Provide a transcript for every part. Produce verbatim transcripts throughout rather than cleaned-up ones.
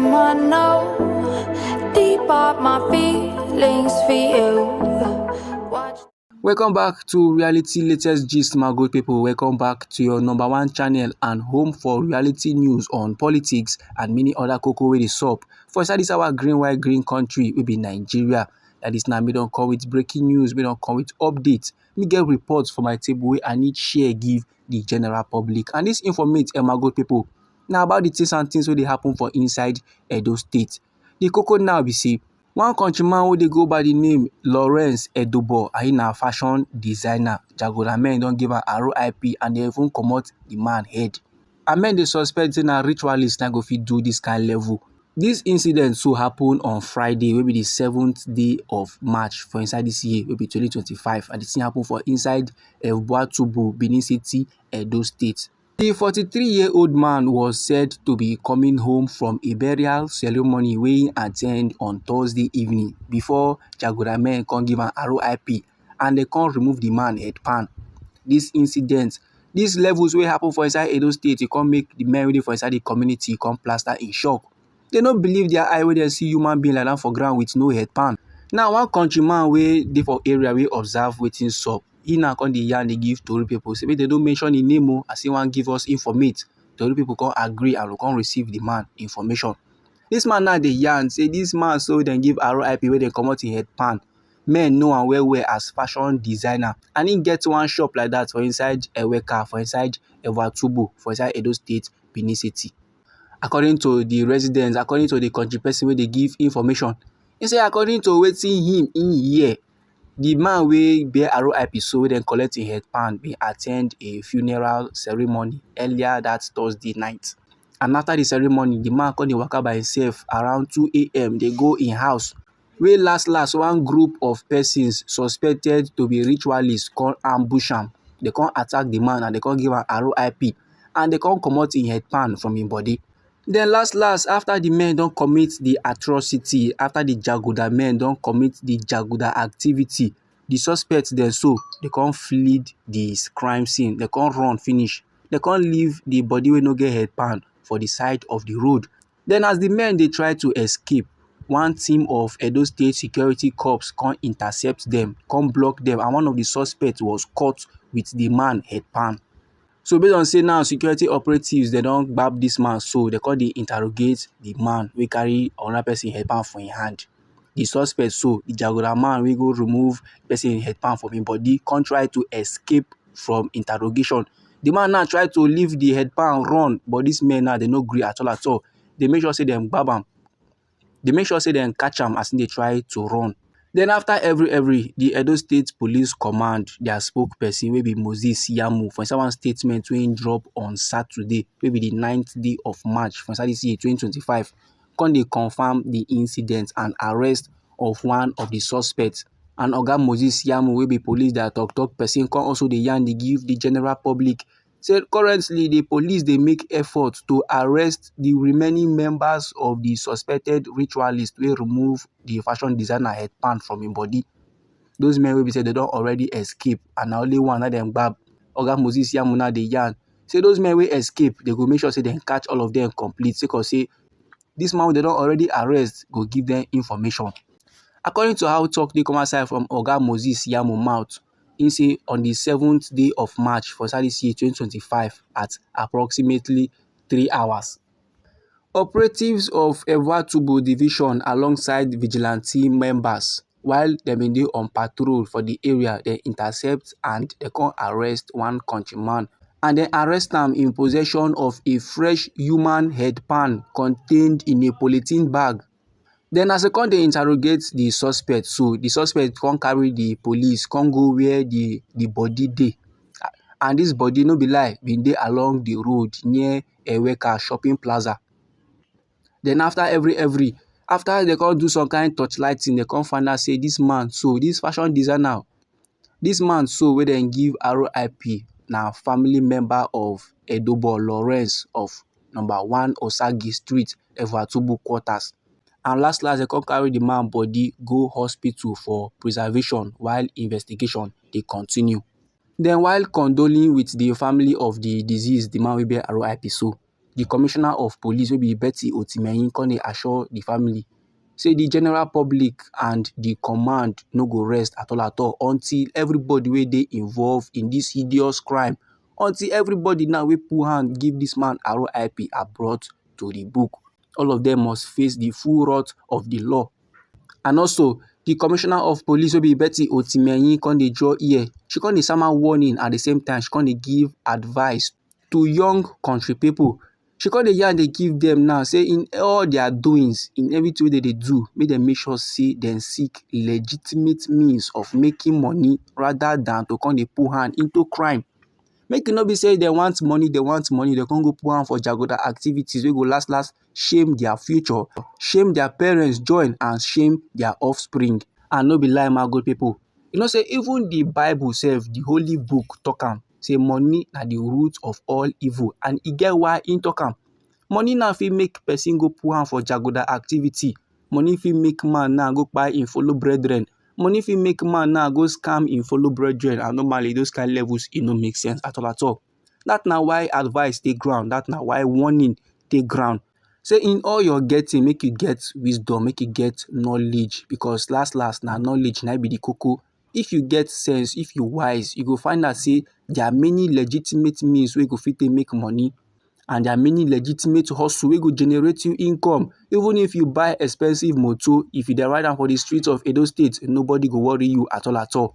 I know deep up my feelings for you. Watch. Welcome back to Reality Latest Gist, my good people. Welcome back to your number one channel and home for reality news on politics and many other koko wey dey sup for inside this our green, white, green country wey be Nigeria. That is now, me don come with breaking news, me don come with updates. Me get reports for my table wey I need share give the general public. And this informate, eh, my good people, na about the things and things wey dey happen for inside Edo State. The koko now be say, one countryman wey dey go by the name Lawrence Edobo, and he na fashion designer, Jagoda men don give am R I P and they even comot the man head. And men dey suspect say na ritualist na go fit do this kind level. This incident so happen on Friday, wey be the seventh day of March for inside this year, wey be twenty twenty-five, and the thing happen for inside Ebuatubu, Benin City, Edo State. The forty-three-year-old man was said to be coming home from a burial ceremony wey he attend on Thursday evening before Jagoda men come give am R I P and they come remove the man head pan. This incident, these levels wey happen for inside Edo State, e come make the men wey dey for inside the community come plaster in shock. They no believe their eye wey dem see human being like that for ground with no head pan. Now, one countryman wey dey for area wey observe wetin sup, he now come dey yarn dey give tori people say make they no mention him name o, as he wan give us informate. Tori people come agree and we come receive the man information. This man now dey yarn say this man so dem give R I P wey dem comot him head pan. Men know am well well as fashion designer, and he get one shop like that for inside Eweka, for inside Ebuatubu, for inside Edo State, Benin City. According to the residents, according to the country person wey dey give information, he say according to wetin him, him hear, the man wey bear R I P so wey dem collect him head pan bin attend a funeral ceremony earlier that Thursday night. And after the ceremony, the man come dey waka by himself around two a.m. dey go him house. Wey last last, one group of persons suspected to be ritualists come ambush am. They come attack the man and they come give am R I P and they come comot him head pan from him body. Then last last, after the men don commit the atrocity, after the Jaguda men don commit the Jaguda activity, the suspects dem so, they come flee the crime scene, they come run finish, they come leave the body wey no get head pan for the side of the road. Then as the men dey try to escape, one team of Edo State security corps come intercept them, come block them, and one of the suspects was caught with the man head pan. So based on say now security operatives, they don gbab this man, so they come dey interrogate the man wey carry another person head pan for him hand. The suspect so, the Jaguda man wey go remove person head pan from him body, come try to escape from interrogation. The man now try to leave the head pan run, but this men now, they no gree at all at all. They make sure say dem gbab am. They make sure say dem catch am as he dey try to run. Then after every every, the Edo State Police Command, their spokesperson wey be Moses Yamu, for inside one statement wey he drop on Saturday, wey be the ninth day of March for inside this year twenty twenty-five, come dey confirm the incident and arrest of one of the suspects. And Oga Moses Yamu, wey be police their talk talk person, come also dey yarn dey give the general public say currently the police dey make effort to arrest the remaining members of the suspected ritualist wey remove the fashion designer head pan from him body. Those men wey be say they don already escape and na only one na dem gbab. Oga Moses Yamu now dey yarn say those men wey escape, they go make sure say dem catch all of them complete, sake of say this man wey they don already arrest go give them information. According to how talk dey come outside from Oga Moses Yamu mouth, he say on the seventh day of March for inside this year twenty twenty-five at approximately three hours, operatives of Ebuatubu division alongside vigilante members, while dem bin dey on patrol for the area, dem intercept and dem come arrest one countryman, and dem arrest am in possession of a fresh human head pan contained in a polythene bag. Then as they come dey interrogate the suspect, so the suspect come carry the police come go where the the body dey, and this body, no be lie, bin dey along the road near Eweka Shopping Plaza. Then after every every, after they come do some kind torchlighting, they come find out say this man, so this fashion designer, this man so wey dem give R I P, na family member of Edobo Lawrence of number one Osagi Street, Ebuatubu quarters. And last last, they come carry the man body go hospital for preservation while investigation dey continue. Then while condoling with the family of the deceased, the man wey bear R I P so, The commissioner of police, wey be Betty Otimehin, come dey assure the family say the general public and the command no go rest at all at all until everybody wey dey involved in this hideous crime, until everybody now wey put hand give this man R I P are brought to the book. All of them must face the full wrath of the law. And also, the commissioner of police, wey be Betty Otimehin, come dey draw ear. She come dey sama warning, at the same time she come dey give advice to young country people. She come dey yarn dey give them now say in all their doings, in everything wey dem dey do, make dem make sure say dem seek legitimate means of making money rather than to come dey put hand into crime. Make e no be say dem want money, dem want money, dem come go put hand for jaguda activities wey go last last shame their future, shame their parents join, and shame their offspring. And no be lie, my good people, you know say even the Bible sef, the holy book, talk am say money na the root of all evil, and e get why im talk am. Money now fit make person go put hand for jaguda activity. Money fit make man now go kpai im fellow brethren. Money fit make man now go scam im fellow brethren, and normally those kind levels, e no make sense at all at all. That na why advice dey ground. That na why warning dey ground. Say in all your getting, make you get wisdom, make you get knowledge, because last last na knowledge na be the koko. If you get sense, if you wise, you go find out say there are many legitimate means wey go fit take make money, and there are many legitimate hustle wey go generate you income. Even if you buy expensive motor, if you dey ride am for the streets of Edo State, nobody go worry you at all at all.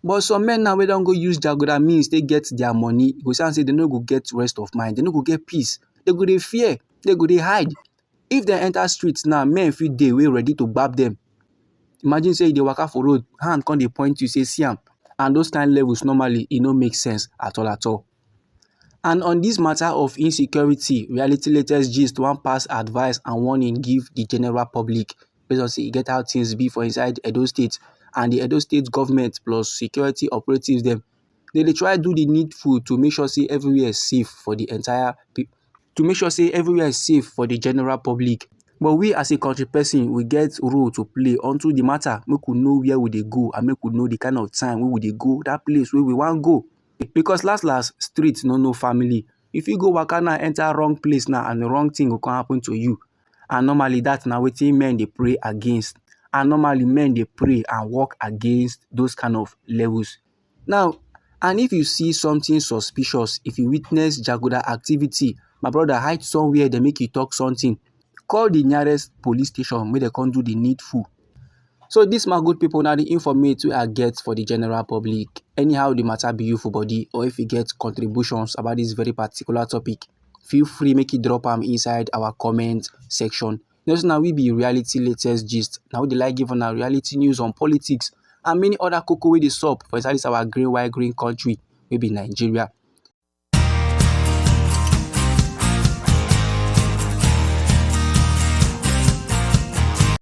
But some men now wey don go use jaguda means take get their money, you go see am say dem no go get rest of mind, dem no go get peace, dem go dey fear, dem go dey hide. If dem enter street now, men fit dey wey ready to gbab dem. Imagine say you dey waka for road, hand come dey point you say see am, and those kind levels normally e no make sense at all at all. And on this matter of insecurity, Reality Latest Gist wan pass advice and warning give the general public, based on say e get how things be for inside Edo State, and the Edo State government plus security operatives dem, they dey try do the needful to make sure say everywhere is safe for the entire pe-, to make sure say everywhere is safe for the general public. But we as a country person, we get role to play onto the matter. Make we know where we dey go, and make we know the kind of time wey we dey go that place wey we wan go. Because last last, street no know family. If you go waka now enter wrong place now, and the wrong thing go come happen to you. And normally that na wetin men dey pray against. And normally men dey pray and work against those kind of levels. Now, and if you see something suspicious, if you witness jaguda activity, my brother, hide somewhere, dem make you talk something. Call the nearest police station, make dem come do the needful. So this, my good people, na the informate wey I get for the general public. Anyhow the matter be you for body, or if you get contributions about this very particular topic, feel free make you drop am inside our comment section. You know say na we be Reality Latest Gist. Na we dey like give una reality news on politics and many other koko wey dey sup for inside this our green white green country wey be Nigeria.